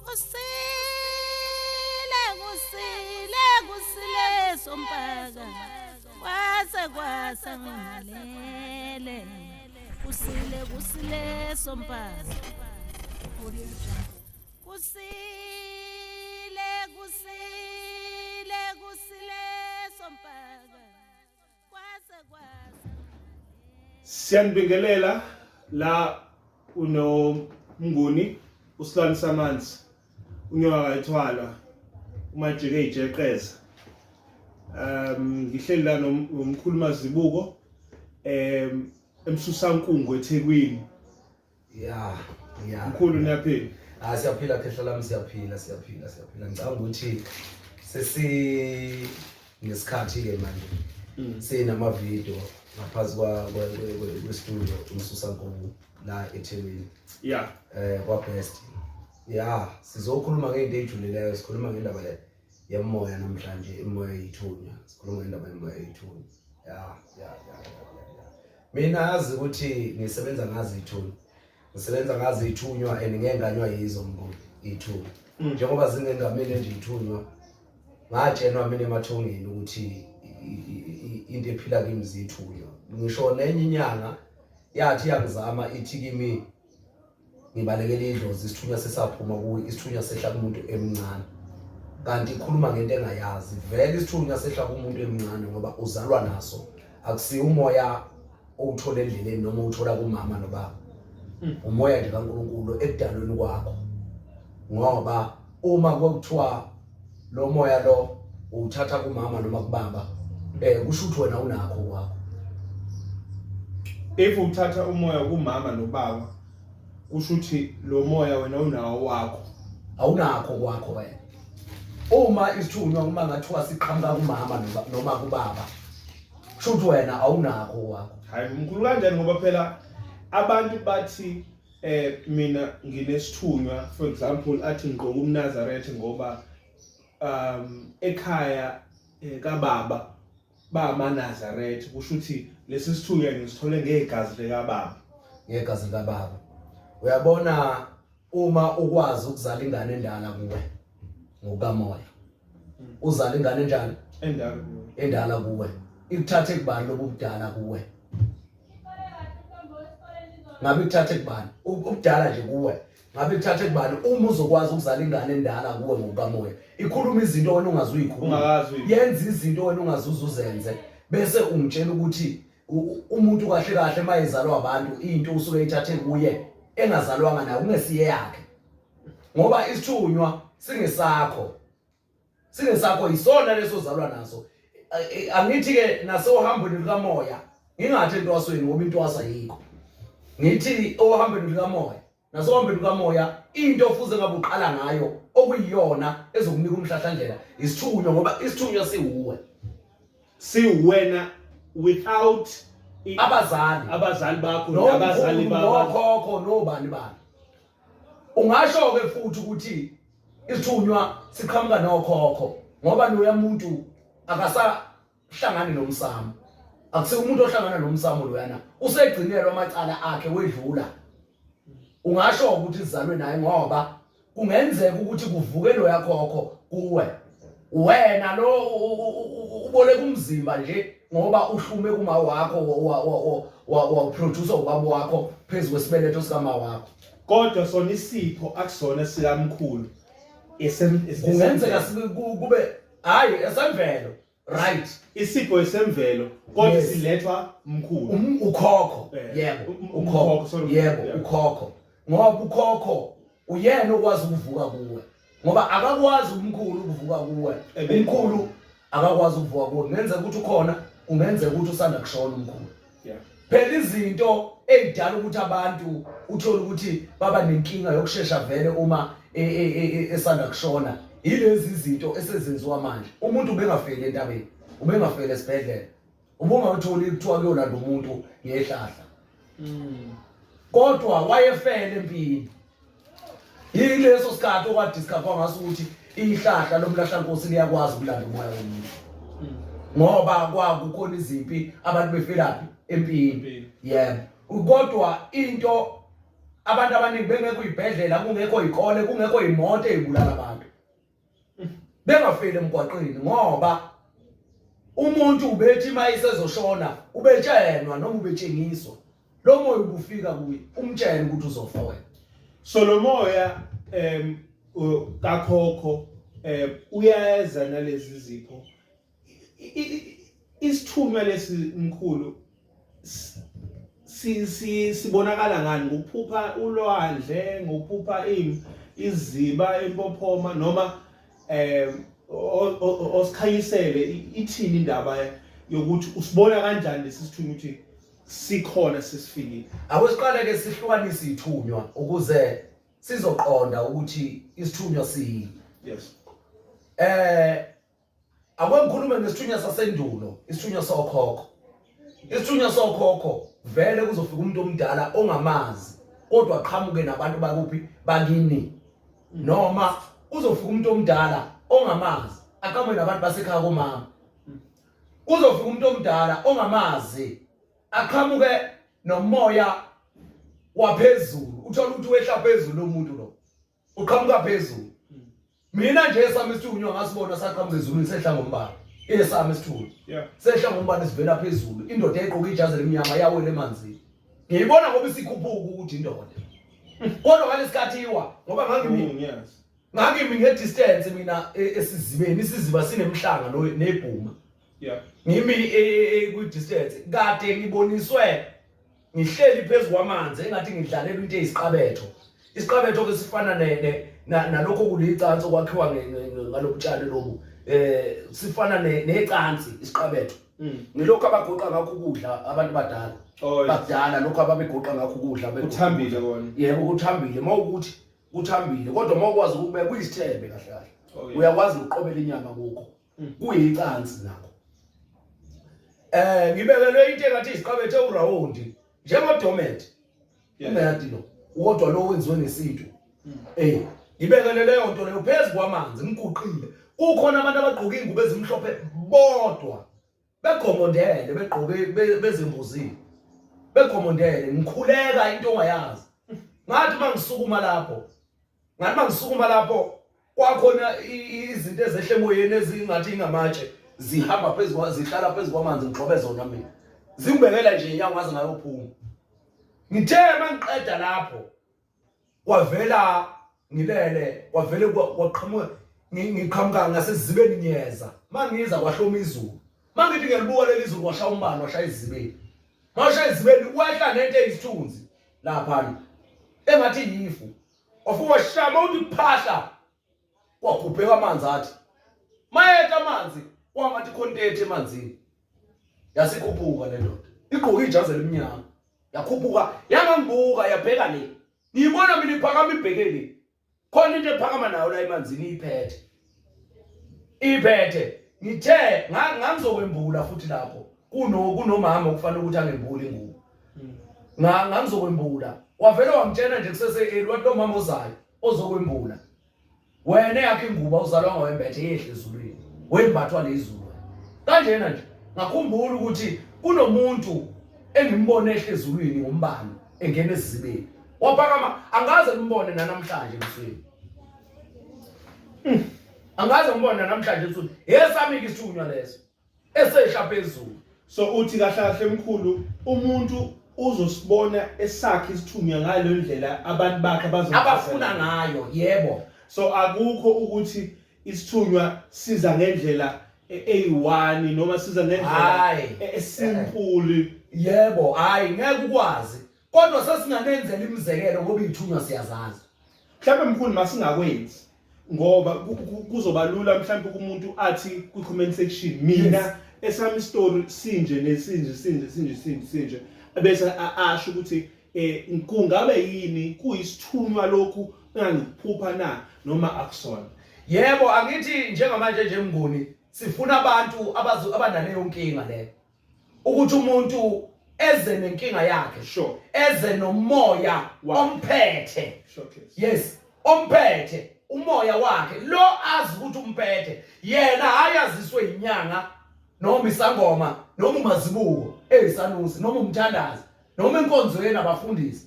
Kusile kusile kusile sompaka kwase kwasa ngilalele kusile kusile sompaka kusile kusile kusile sompaka kwase kwasa. Siyanibingelela la unoMnguni uSilwane Samanzi unyoka kayithwalwa umajike ijeqeza. Ngihleli la nomkhulu Mazibuko emsusankungu eThekwini. Ya. Mkhulu, niyaphila? Ah, siyaphila khehla lami, siyaphila, siyaphila, siyaphila. Ngicabanga ukuthi sesi ngesikhathi ke manje. Sinama video ngaphansi kwa kwe studio umsusankungu la eThekwini. Kwa Best. Ya, sizokhuluma ngento ejulileyo, sikhuluma ngendaba yemoya namhlanje, imoya yithunywa. Sikhuluma ngendaba yemoya yithunywa. Ya. Mina yazi ukuthi ngisebenza ngazi ithunywa. Ngisebenza ngazi ithunywa and ngenganywa yizo mnguni ithunywa. Njengoba zingengamile nje ithunywa, ngatshelwa mina emathongeni ukuthi into ephila kimi zithunywa. Ngisho nenye inyanga yathi yangizama ithi kimi ngibalekela idlozi, isithunywa sesaphuma kuwe, isithunywa sehla kumuntu emncane. Kanti ikhuluma ngento engayazi. Vele isithunywa sehla kumuntu emncane ngoba uzalwa naso. Akusiyo umoya owuthola endleleni noma owuthola kumama nobaba. Umoya nje kaNkulunkulu ekudalweni kwakho. Ngoba uma kwakuthiwa lo moya lo uwuthatha kumama noma kubaba, kusho ukuthi wena unakho kwakho. If uthatha umoya kumama nobaba, kusho ukuthi lo moya wena unawo wakho. Awunakho kwakho wena. Uma isithunywa uma ngathiwa siqhamuka kumama noma kubaba, kusho ukuthi wena awunakho kwakho. Hayi mkhulu, kanjani? Ngoba phela abantu bathi mina nginesithunywa, for example athi ngigqoka umNazaretha ngoba ekhaya kababa bamaNazaretha, kusho ukuthi lesi sithunywa ngisithole ngegazi likababa. Ngegazi likababa. Uyabona, uma ukwazi ukuzala ingane endala kuwe ngokukamoya, uzala ingane enjani? Endala kuwe. Endala kuwe. Ikuthathe kubani lobu budala kuwe? Ngabe ikuthathe kubani ubudala nje kuwe? Ngabe ikuthathe kubani uma uzokwazi ukuzala ingane endala kuwe ngokukamoya, ikhuluma izinto wena ungazi uyikhuluma, Ungakazi uyikhuluma. yenza izinto wena ungazi uzenze, bese ungitshela ukuthi umuntu kahle kahle mayezalwa abantu into usuke eyithathe kuye engazalwanga nayo, kungesiye yakhe, ngoba isithunywa singesakho, singesakho, isona leso zalwa naso. Angithi ke nasohambweni lukamoya, ngingathi entwasweni ngoba intwasa yikho, ngithi ohambweni lukamoya, nasohambweni lukamoya into ofuze ngabe uqala ngayo okuyiyona ezokunika umhlahlandlela isithunywa, ngoba isithunywa siwuwe. Siwena without abazali. Abazali bakho nabazali babo, nokhokho, nobani bani. Ungasho ke futhi ukuthi isithunywa siqhamuka nokhokho, ngoba loya muntu akasahlangani nomsamo, akusiyo umuntu ohlangana nomsamo loyana, usegcinelwa amacala akhe wedlula. Ungasho ukuthi izalwe naye, ngoba kungenzeka ukuthi kuvuke loya khokho kuwe, wena lo uboleka umzimba nje ngoba uhlume kuma wakho, wa produce ubaba wakho phezulu kwesibeletho sikama wakho. Kodwa sona isipho akusona sikamkhulu. Kungenzeka kube hayi esemvelo, right? Isipho esemvelo, kodwa silethwa mkhulu. Ukhokho. Yebo. Ukhokho. Ukhokho, sorry. Yebo. Ukhokho, ngoba ukhokho uyena okwazi ukuvuka kuwe, ngoba akakwazi umkhulu ukuvuka kuwe. Umkhulu akakwazi ukuvuka kuwe. Kungenzeka ukuthi ukhona, kungenzeka ukuthi usanda kushona umkhulu. Phela izinto ey'dala ukuthi abantu uthole ukuthi baba nenkinga yokushesha vele uma esanda kushona yilezi zinto esezenziwa manje. Umuntu ubengafeli entabeni, ubengafeli esibhedlela, ubungatholi kuthiwa kuyolanda umuntu ngehlahla, kodwa wayefele empini. Yileso sikhathi okwadiscover ngaso ukuthi ihlahla lomlahlankosi liyakwazi ukulanda umoya womuntu, ngoba kwakukhona izimpi, abantu befelaphi empini. Empini. Yebo, kodwa into Abantu abaningi bengekho izibhedlela, kungekho izikole, kungekho imoto ezibulala abantu. Bengafeli emgwaqeni ngoba umuntu ubethi mayisezoshona ubetshenwa noma ubetshengiswa. Lo moya ubufika kuye umtshele ukuthi uzofa wena. So lo moya kakhokho uyeza nalezi zipho. Isithunywa lesi mkhulu sibonakala ngani? Ngokuphupha ulwandle, ngokuphupha iziba empophoma, noma osikhanyisele ithini indaba yokuthi usibona kanjani lesi sithunywa ukuthi sikhona sesifikile? Awesiqale ke sihlukanise ithunywa ukuze sizoqonda ukuthi isithunywa siyini. Yes. Ake ngikhulume ngesithunywa sasendulo, isithunywa sokhokho. Isithunywa sokhokho vele kuzofika umuntu omdala ongamazi kodwa aqhamuke nabantu bakuphi bakini. Noma kuzofika umuntu omdala ongamazi aqhamuke nabantu basekhaya komama. Kuzofika umuntu omdala ongamazi aqhamuke nomoya waphezulu, uthola ukuthi wehla phezulu lo muntu lo, uqhamuka phezulu. Mina nje esami isithunywa ngasibona saqhamuka ezulwini sehla ngombani. Esami isithunywa sehla ngombani sivela phezulu, indoda egqoke ijazi elimnyama yawela emanzini. Ngiyibona ngoba isikhuphuka ukuthi indoda, kodwa ngalesikhathi iwa ngoba ngangimi nge-distance mina esizibeni, isiziba sinemhlanga nebhuma. Ngimi kwi-distance kade ngiboniswe ngihleli phezu kwamanzi engathi ngidlalela into eyisiqabetho. Isiqabetho ke sifana nalokho kulicansi okwakhiwa ngalobutshani lobu, sifana necansi isiqabetho. Ngilokho abagoqa ngakho ukudla abantu badala. Bakudala lokho ababegoqa ngakho ukudla, kuthambile kona. Yebo, kuthambile. Mawukuthi kuthambile kodwa mawukwazi ukubeka kuyisithembe kahle kahle. Uyakwazi ukuqobela inyama kukho. Kuyicansi nakho. Ngibekelwe into engathi isiqabethe urawundi njengodomet. Umedi lo kodwa lo wenziwe ngesintu. Ngibekele leyo nto leyo phezu kwamanzi ngiguqile. Kukhona abantu abagqoka ingubo ezimhlophe bodwa begomondele, begqoke bezembuzile, begomondele. Ngikhuleka into ongayazi. Ngathi mangisukuma lapho kwakhona izinto ezehle emoyeni ezingathi ingamatshe zihamba phezulu, zihlala phezulu kwamanzi, ngigxobe zona mina, zingibekela nje inyawo ngaze ngayophuma. Ngithe mangiqeda lapho kwavela ngilele, kwavele kwaqhamuka ngiqhamuka ngasezibeni ngiyeza. Mangiza kwahloma izulu, mangithi ngiyalibuka leli izulu kwashaya umbani, washaya izibeni, mashaya izibeni wehla nento eyisithunzi lapha engathi yifu. Wafika washaya mawuthi phahla kwagubheka amanzi, athi mayetha amanzi kwangathi khontethe emanzini. Yasikhuphuka le ndoda igqoke ijazi elimnyama, yakhuphuka yangangibuka yabheka le, ngiyibona mina iphakama ibheke le, khona into ephakama nayo la emanzini iphethe. Ngithe ngangizokwembula futhi lapho kunomama okufanele ukuthi angembule ingubo. Ngangizokwembula, wavele wangitshena nje kusese early, wathi lo mama ozayo ozokwembula wena yakhe ingubo uzalwa ngowembethe yehle ezulwini, wembathwa lezulu kanjena nje. Ngakhumbula ukuthi kunomuntu engimbone ehle ezulwini ngombani engena esizibeni, waphakama, angaze ngimbone namhlanje ebusweni, angaze ngibone namhlanje ebusweni. Yesami ke isithunywa leso esehla phezulu. So uthi kahle kahle mkhulu, umuntu uzosibona esakhe isithunywa ngale ndlela abantu bakhe abafuna ngayo. Yebo. So akukho ukuthi isithunywa siza ngendlela eyi-1 noma siza ngendlela esimple. Yebo, hayi ngeke ukwazi, kodwa sesinganenzela imizekelo ngoba ithunywa siyazazi. Mhlawumbe mkhulu masingakwenzi ngoba kuzoba lula mhlawumbe kumuntu athi kwi comment section mina esami story sinje nesinje sinje sinje sinje sinje, bese asho ukuthi kungabe yini kuyisithunywa lokhu engangikuphupha na noma akusona. Yebo, angithi njengamanje nje Mnguni sifuna abantu abanaleyo nkinga leyo, ukuthi umuntu eze nenkinga yakhe, eze nomoya omphethe. Yes, omphethe umoya wakhe lo azi ukuthi umphethe yena, hayi aziswe inyanga noma isangoma noma umazibuko eyisanusi noma umthandazi noma enkonzweni abafundisi.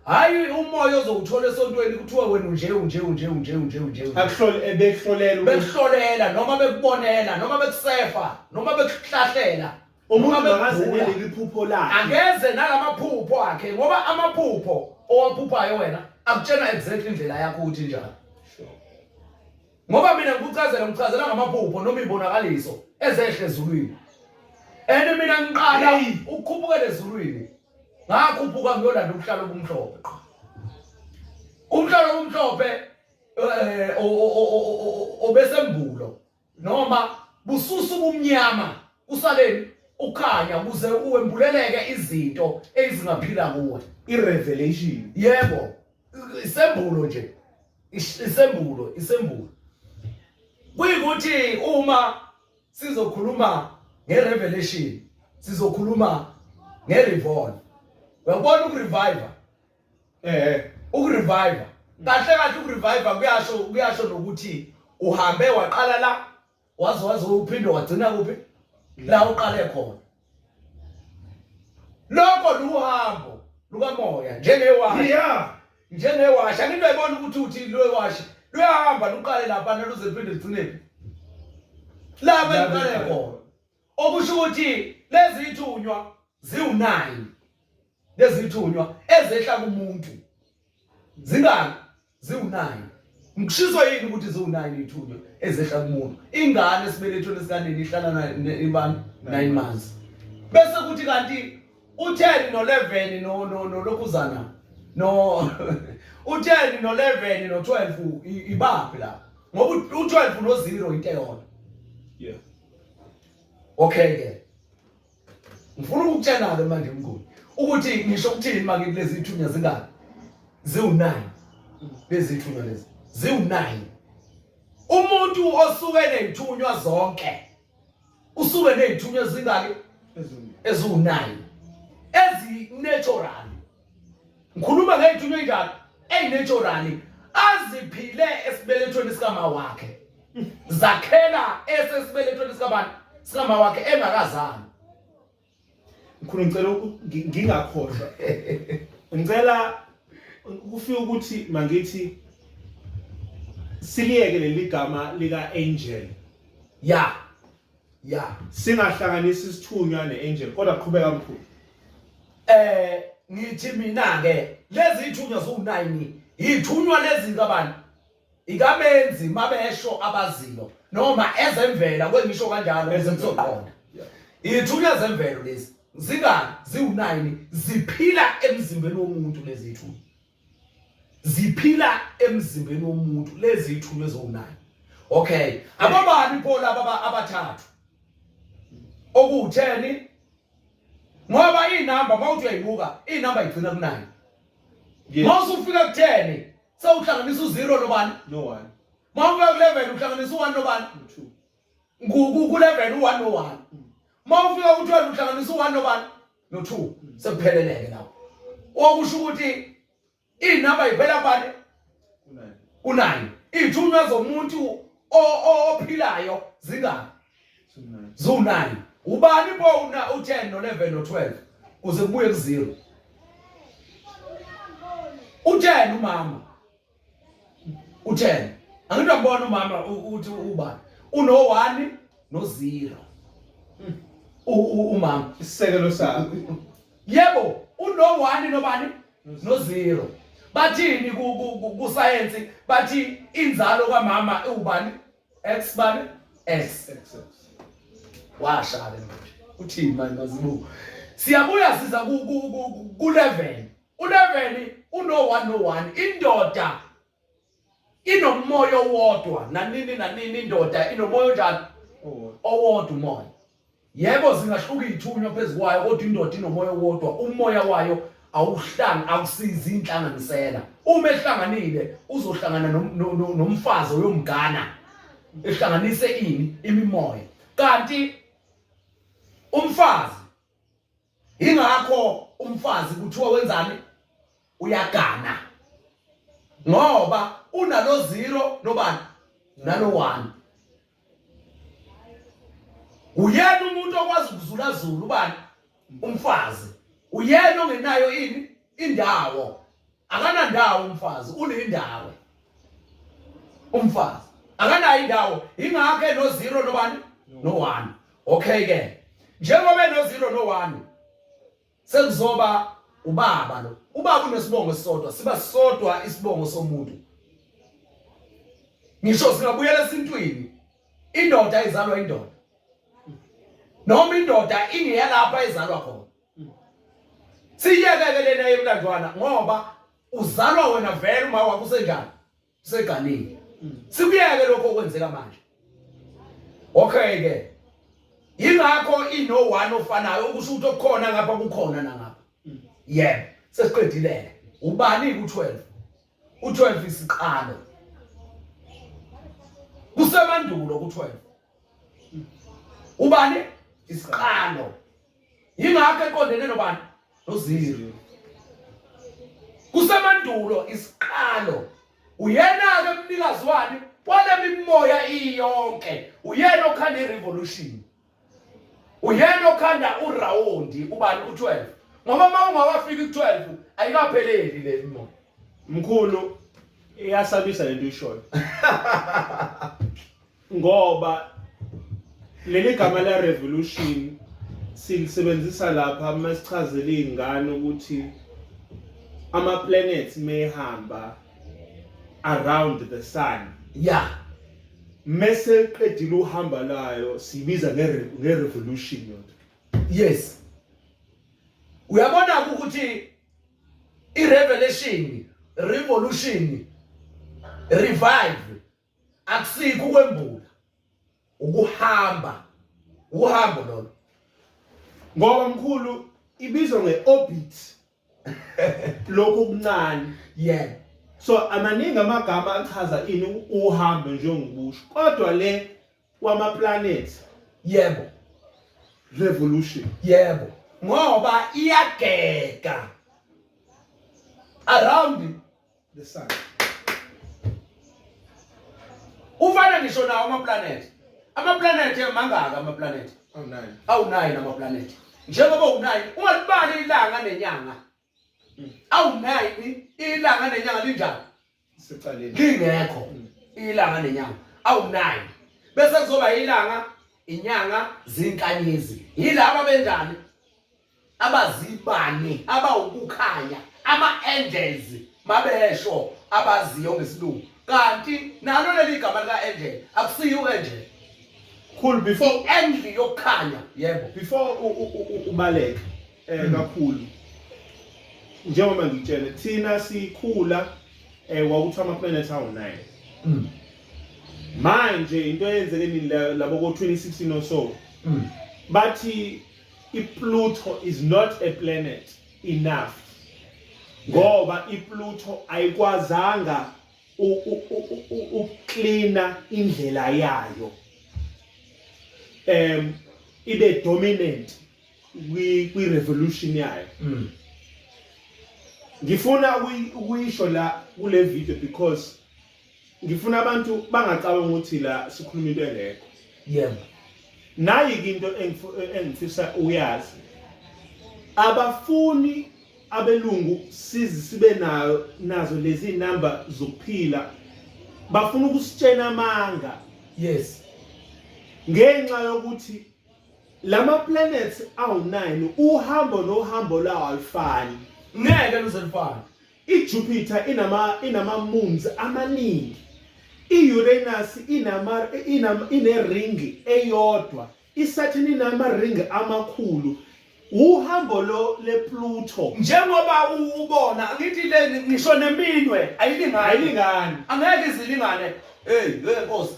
Hayi, umoya ozowuthola esontweni kuthiwa wena unje unje unje unje unje unje unje. Akuhlole ebehlolela ukuthi Bekuhlolela noma bekubonela noma bekusefa noma bekuhlahlela umuntu noma makaze bekubhula. neleli phupho lakhe. Angeze nalamaphupho akhe, ngoba amaphupho owaphuphayo wena akutshena exactly indlela yakho ukuthi njani. Ngoba mina ngikuchazela, ngichazela ngamaphupho noma ibonakaliso ezehle ezulwini, and mina ngiqala Hey. ukukhuphukela ezulwini, ngakhuphuka ngiyolanda ubuhlalo obumhlophe qha, umhlalo obumhlophe obesembulo noma bususa ubumnyama, kusaleni ukhanya ukuze uwembuleleke izinto ezingaphila kuwe. I-revelation. Yebo, isembulo nje, isembulo, isembulo. Kuyikuthi uma sizokhuluma nge-revelation, sizokhuluma nge-revolve, uyabona, ukurevive. Ukurevive kahle kahle, ukurevive kuyasho nokuthi uhambe waqala la, waze uphinde wagcina kuphi la uqale khona. Lokho luhambo lukamoya, njengewashi. Njengewashi, angithi uyayibona ukuthi uthi lwewashi luyahamba, luqale lapha, luze luphinde lugcine phi? Lapha La luqale luqale. khona. Okusho ukuthi lezi ithunywa ziwu-9, lezi ithunywa ezehla kumuntu zingaki? Ziwu-9. Ngishiso yini ukuthi ziwu-9 ithunywa ezehla kumuntu? Ingane esibelethweni esikanini ihlala ibani 9 months, bese kuthi kanti u-10 no-11 no lokhuzana no u-10 no-11 no-12 ibaphi la? Ngoba u-12 no-0 into eyodwa. Okay ke, ngifuna ukukutshela ke manje, mnguni, ukuthi ngisho ukuthini manje kulezi ithunywa. Zingaki? Ziwu-9 lezi ithunywa, lezi ziwu-9. Umuntu osuke nezithunywa zonke usuke nezithunywa ezingaki? Eziwu-9, ezi-natural. Ngikhuluma ngey'thunywa enjalo eyi-natural, aziphile esibelethweni sikama wakhe, zakhela esesibelethweni sikabani? Sikama wakhe, engakazali. Mkhulu, ngicela ngingakhohlwa, ngicela kufika ukuthi mangithi siliyeke leli gama lika angel. Singahlanganisi isithunywa neangel, kodwa qhubeka, mkhulu. Ngithi mina ke, lezi ithunywa ziwu9, ithunywa lezi kabani? Ikamenzi, mabesho abaziyo noma ezemvela, kwengisho kanjalo ukuze kuzoqonda. Ithunywa zemvelo lezi zingaki? Ziwu9, ziphila emzimbeni womuntu. Lezi ithunywa ziphila emzimbeni womuntu, lezi ithunywa eziwu9. Okay, ababani pho laba abathathu oku-10? Ngoba inamba mawuthi uyayibuka, inamba igcina ku-9. Mawusufika ku-10, sewuhlanganisa u-0 nobani? No one. Mawufika ku-11, uhlanganisa u-1 nobani? No two. Ku-11 u-1 no-1. Mawufika ku-12, uhlanganisa u-1 nobani? No-2. Sekupheleleke lapho. Okusho ukuthi inamba iphela kubani? Ku-nine. Ku-9. Iy'thunywa zomuntu ophilayo zingaki? Two-nine. Ziwu-9. Ubani pho una u-10 no-11 no-12 kuze kubuye ku-0? U-10 umama, u-10, angithi uyambona umama ukuthi ubani? Uno-1 no-0 umama. Isisekelo sakho. Yebo, uno-1 nobani? No-0. Bathini kusayensi? Bathi inzalo kamama iwubani? X bani? X. X. Washa ke manje, uthini manje mazibuko? Siyabuya, siza ku 11. U11 uno 1 no 1. Indoda inomoya owodwa nanini nanini. Indoda inomoya onjani? Owodwa umoya. Yebo, zingahluka iy'thunywa phezu kwayo, kodwa indoda inomoya owodwa. Umoya wayo awuhlangi, akusizi inhlanganisela. Uma ehlanganile, uzohlangana nomfazi oyomgana, ehlanganise ini? Imimoya. Kanti umfazi, ingakho umfazi kuthiwa wenzani? Uyagana, ngoba unalo 0 nobani? Nalo 1. Uyena umuntu okwazi ukuzulazula. Ubani? Umfazi. Uyena ongenayo ini? Indawo. Akanandawo umfazi, unendawo. Umfazi akanayo indawo, ingakho eno 0 nobani no 1. Okay ke, njengoba eno 0 no 1 sekuzoba ubaba lo. Ubaba unesibongo esisodwa, siba sisodwa isibongo somuntu. Ngisho singabuyela esintwini, indoda izalwa indoda, noma indoda ingeyalapha ezalwa khona. Siyeke-ke lena yemlandwana, ngoba uzalwa wena vele uma wakho usenjani, useganile. Sikuyeke lokho okwenzeka manje. Okay ke, yingakho ino one ofanayo, okusho ukuthi okukhona ngapha kukhona nangapha. Yebo, sesiqedile. Ubani ku-12? U-12 isiqalo, kusemandulo ku-12. Ubani isiqalo? Yingakho eqondene nobani? No-zero. Kusemandulo isiqalo. Uyena-ke mnikazi wani wale mimoya iyonke, uyena okhanda i-revolution, uyena okhanda urawondi. Ubani u-12? Ngoba uma ungawafiki ku-12 ayikapheleli le mimoya. Mkhulu, iyasabisa lento uyishoyo, ngoba leli gama la revolution silisebenzisa lapha uma sichazela iy'ngane ukuthi ama-planets mehamba around the sun, mese qedile uhamba layo, sibiza nge-revolution yona. Yes, uyabona ukuthi i-revelation, revolution, revive akusikho ukwembula, ukuhamba, uhambo lolo. Ngoba mkhulu, ibizwa nge-orbit lokhu okuncane. So amaningi amagama achaza ini, uhambo, njengokusho, kodwa le kwama-planets, revolution. Yebo, ngoba iyagega around the sun. Ufana ngisho nawo ama-planet. Ama-planet mangaka ama-planet? Awu-9. Awu-9 ama-planet. Njengoba u-9 ungalibali ilanga nenyanga, awu-9 ilanga nenyanga linjani? Secaleni. Lingekho ilanga nenyanga, awu-9. Bese kuzoba ilanga, inyanga, zinkanyezi, yilaba benjani, abazibani, abawukukhanya, ama-angels mabesho abaziyo ngesilungu. Kanti nalo leli gama lika-angel akusiyo u-angel. Cool, before I-angel yokukhanya, yebo. Before ubaleke kakhulu, njengoba ngitshele, thina sikhula kwakuthiwa ama-planet awu-9. Manje into eyenzeke nini labo ko-2016 or so, bathi iPluto is not a planet enough, ngoba iPluto ayikwazanga ukuklina indlela yayo, ibe dominant kwi revolution yayo. Ngifuna ukuyisho la kule video because ngifuna abantu bangacabanga ukuthi la sikhuluma into engekho. Nayi ke into engifisa uyazi. Abafuni abelungu sizi sibe nayo nazo lezi number zokuphila, bafuna ukusitshena amanga. Ngenxa yokuthi lama planets awu9, uhambo nohambo lawo alufani. Ngeke luze lufane. iJupiter inama moons amaningi, iUranus inama inama ine ring eyodwa, iSaturn inama ring amakhulu. Uhambo lo lePluto, Njengoba ubona, ngithi le ngisho neminwe ayilingani. Ayilingani. Angeke izilingane. Hey, hey Nkosi.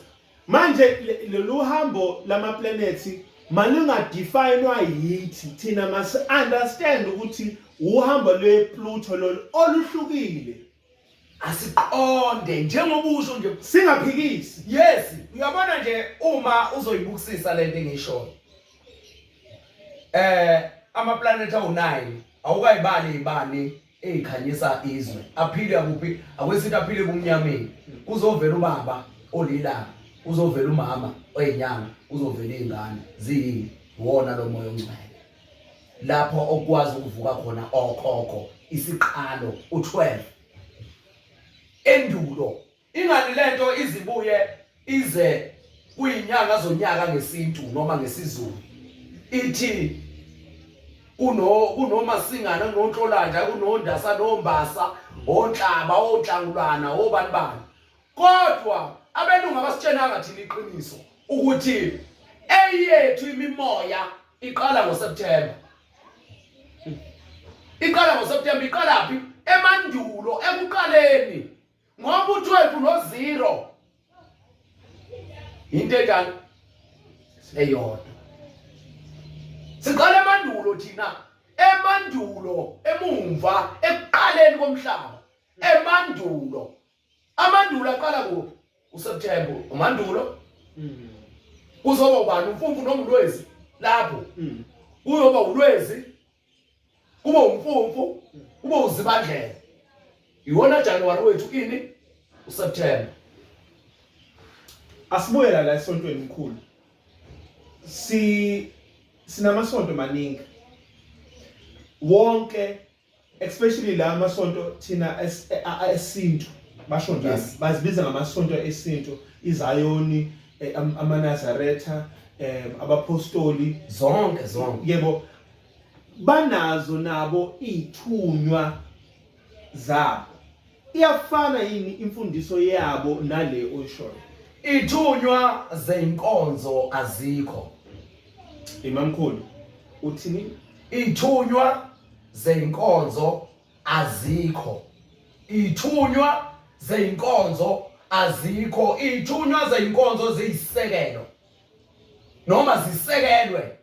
Manje lolu hambo lama planets malingadefinwa yithi thina, must understand ukuthi uhambo lwePluto lolu oluhlukile. Asiqonde njengoba usho nje. Singaphikisi. Yes, uyabona nje uma uzoyibukisisa lento engishoyo, ama planet awu9, awukayibali ibani ezikhanyisa izwe, aphile kuphi? Akwesithi aphile kumnyameni. Kuzovela ubaba olilanga, kuzovela umama oyinyanga, kuzovela izingane ziyini, wona lo moya ongcwele, lapho okwazi ukuvuka khona okhokho, isiqalo u12. Endulo ingani lento izibuye ize kuyinyanga zonyaka ngesintu noma ngesiZulu ithi kuno kunomasingana kunonhlolanja kunondasa nombasa onhlaba onhlangulana obani bani kodwa abelungu abasitshenanga thina iqiniso ukuthi eyethu imimoya iqala ngoSeptember iqala ngoSeptember iqala phi emandulo ekuqaleni ngoba u12 no0 into enjani eyodwa siqala emandulo thina emandulo emumva ekuqaleni komhlaba emandulo amandulo aqala kuphi uSeptember umandulo kuzoba ubani umfumfu noma ulwezi lapho kuyoba ulwezi kube umfumfu kube uzibandlela iwona January wethu ini uSeptember Asibuyela la esontweni mkhulu. Si sinamasonto maningi. Wonke especially la masonto thina esintu basho njalo bazibiza ngamasonto esintu iZayoni eh, amaNazaretha abapostoli zonke zonke yebo banazo nabo izithunywa zabo iyafana yini imfundiso yabo nale oyishoyo ithunywa zeinkonzo azikho imamkhulu uthini ithunywa zeinkonzo azikho ithunywa zeinkonzo azikho ithunywa zeinkonzo ziyisekelo noma zisekelwe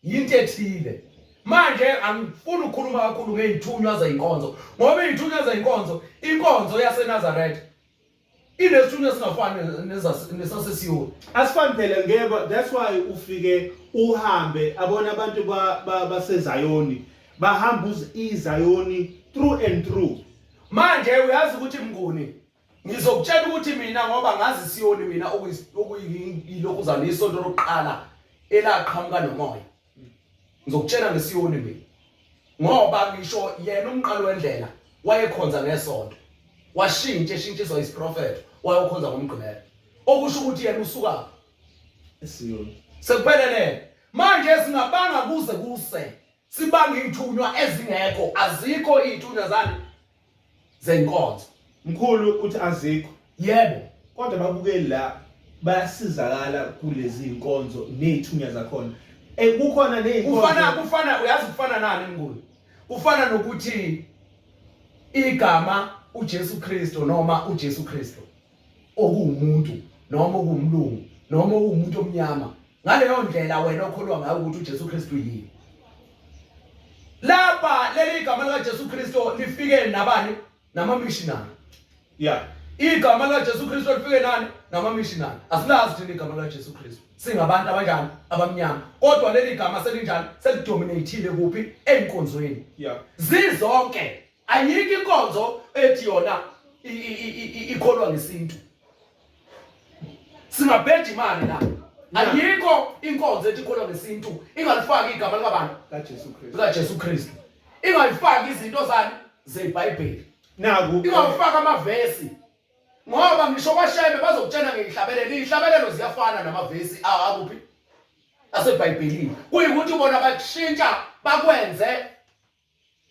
yinto ethile manje angifuni ukukhuluma kakhulu ngey'thunywa zey'nkonzo ngoba iy'thunywa zey'nkonzo inkonzo yaseNazaretha inesithunywa esingafani nesasesiyoni asifani phela ngeke that's why ufike uhambe abona abantu basezayoni bahamba izayoni through and through manje uyazi ukuthi mnguni ngizokutshela ukuthi mina ngoba ngazi siyoni mina okuyilokhuzana isonto lokuqala elaqhamuka nomoya ngizokutshela ngesiyoni mina ngoba ngisho yena umqalo wendlela wayekhonza ngesonto washintsha eshintshiswa isiprofetho wayokhonza ngomgqibelo okusho ukuthi yena usuka esiyoni sekuphelele manje singabanga kuze kuse sibanga ithunywa ezingekho azikho ithunywa zani zenkonzo mkhulu uthi azikho yebo kodwa babukeli la bayasizakala kulezi inkonzo nezithunywa zakhona eh kukhona nezinkonzo kufana kufana uyazi kufana nani mnguni kufana nokuthi igama uJesu Kristu noma uJesu Kristu okuwumuntu noma okuwumlungu noma okuwumuntu omnyama ngaleyo ndlela wena okholwa ngayo ukuthi uJesu Kristu yini lapha leli gama likaJesu Kristu lifike nabani nama-missionary yeah igama likaJesu Kristu lifike nani nama-missionary asilazi thina igama likaJesu Kristu singabantu abanjani abamnyama kodwa leli gama selinjani selidominathile kuphi ey'nkonzweni yeah zizonke ayikho inkonzo ethi yona ikholwa ngesintu singabheja imali la ayikho inkonzo ethi ikholwa ngesintu ingalifaki igama likabani kaJesu Kristu likaJesu Kristu ingalifaki izinto zani zeBhayibheli naku ingawufaki amavesi ngoba ngisho kwashembe bazokutshena ngezihlabelelo izihlabelelo ziyafana namavesi akuphi aseBhayibhelini kuyikuthi bona bakushintsha bakwenze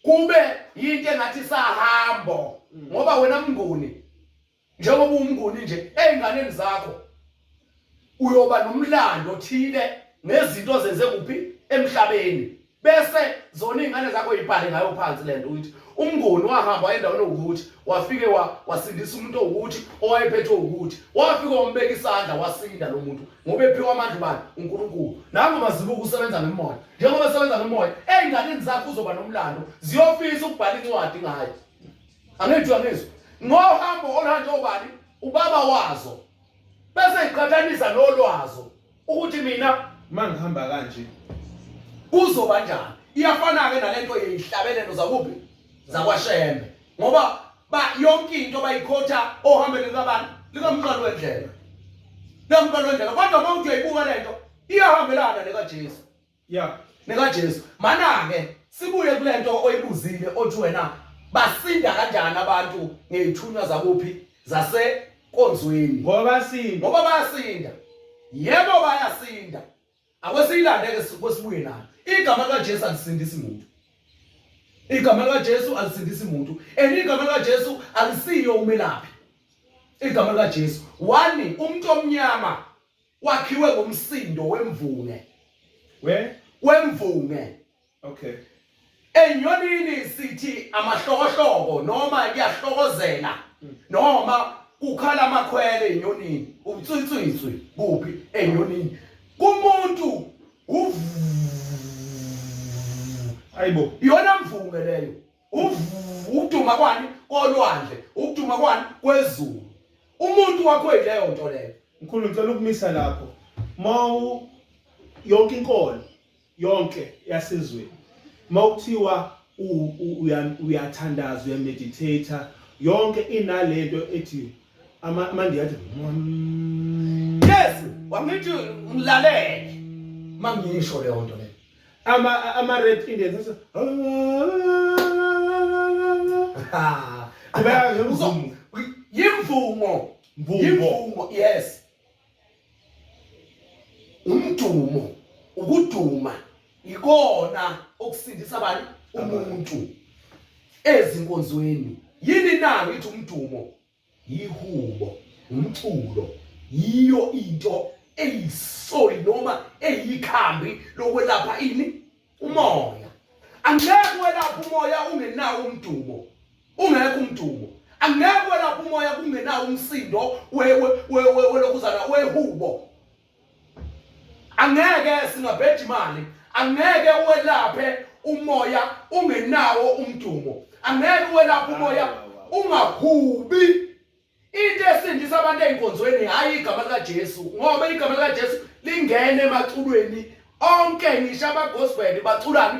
kube yinto engathi sahambo ngoba wena mnguni njengoba umnguni nje ezinganeni zakho uyoba nomlando othile ngezinto ozenze kuphi emhlabeni bese zona izingane zakho ibhale ngayo phansi lento ukuthi umnguni wahamba endaweni ukuthi wafike wasindisa umuntu owukuthi owayephethwe ukuthi wafike wambeka isandla wasinda lo muntu ngoba ephiwa amandla ubani uNkulunkulu nangu mazibuko usebenza ngemoya njengoba esebenza ngemoya ey'nganeni zakho uzoba nomlando ziyofisa ukubhala incwadi ngayo angithi uyangizwa ngohambo oluhanjwe ubani ubaba wazo bese iqhathanisa nolwazo ukuthi mina mangihamba kanje kuzoba njani iyafana-ke nalento yeyihlabelelo zakuphi zakwashembe ngoba ba yonke into bayikhotha ohambeni likabani likamqalo wendlela likamqalo wendlela kodwa uma uthi uyayibuka lento iyahambelana nekaJesu yeah nekaJesu mana-ke sibuye kule nto oyibuzile othi wena Basinda kanjani abantu ngey'thunywa zakuphi zasenkonzweni? Ngoba bayasinda. Ngoba bayasinda. Yebo bayasinda. Akwesiyilande-ke kwesibuye nayo. Igama likaJesu alisindisi muntu. Igama likaJesu alisindisi muntu. And igama likaJesu alisiyo umelaphi. Igama likaJesu. One, umuntu omnyama wakhiwe ngomsindo wemvunge. We? Wemvunge. Okay. Enyonini sithi amahlokohloko noma kuyahlokozela noma kukhala amakhwele enyonini ubutswitswitswi kuphi enyonini kumuntu uvu Ayibo. iyona mvunge leyo uvu ukuduma kwani kolwandle ukuduma kwani kwezulu umuntu wakho yileyo nto leyo Mkhulu ngicela ukumisa lapho. Mawu yonke inkolo yonke yasezweni mawuthiwa uyathandaza uyameditate yonke inalento ethi amandiya athi yes wangithi ngilalele mangisho leyo nto leyo ama ama red indians yimvumo yimvumo yes Umdumo, ukuduma ikona okusindisa bani umuntu ezinkonzweni. Yini na ngithi umdumo? Yihubo, umculo, yiyo into eyisoli noma eyikhambi lokwelapha ini umoya. Angeke welapha umoya ungenawo umdumo. Ungekho umdumo. Angeke welapha umoya kungenawo umsindo welokuzana wehubo. Angeke singabheja imali. Angeke welaphe umoya ungenawo umdumo. Angeke welaphe umoya ungahubi. Into esindisa abantu ey'nkonzweni hhayi igama likaJesu ngoba igama likaJesu lingene emaculweni onke ngisho abagospel baculani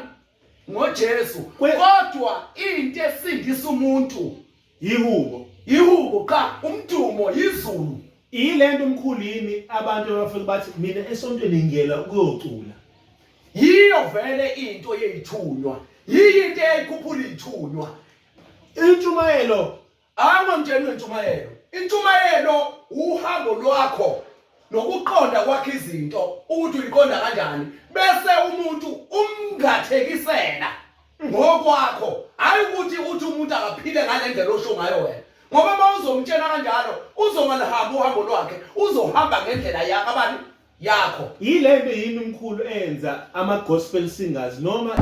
ngoJesu kodwa into esindisa umuntu yihubo yihubo cha umdumo yizulu yilento umkhulu yini abantu abafike bathi mina esontweni ngiyela ukuyocula yiyo vele into yeyithunywa yiyo into eyayikhuphula ithunywa intshumayelo Angangitsheli ngentshumayelo. Intshumayelo uhambo lwakho nokuqonda kwakho izinto ukuthi uyiqonda kanjani bese umuntu umngathekisela ngokwakho hayi ukuthi uthi umuntu akaphile ngale ndlela osho ngayo wena ngoba uma uzomtshela kanjalo uzongalihamba uhambo lwakhe uzohamba ngendlela yakho abani yakho yile nto yini umkhulu enza ama-gospel singers noma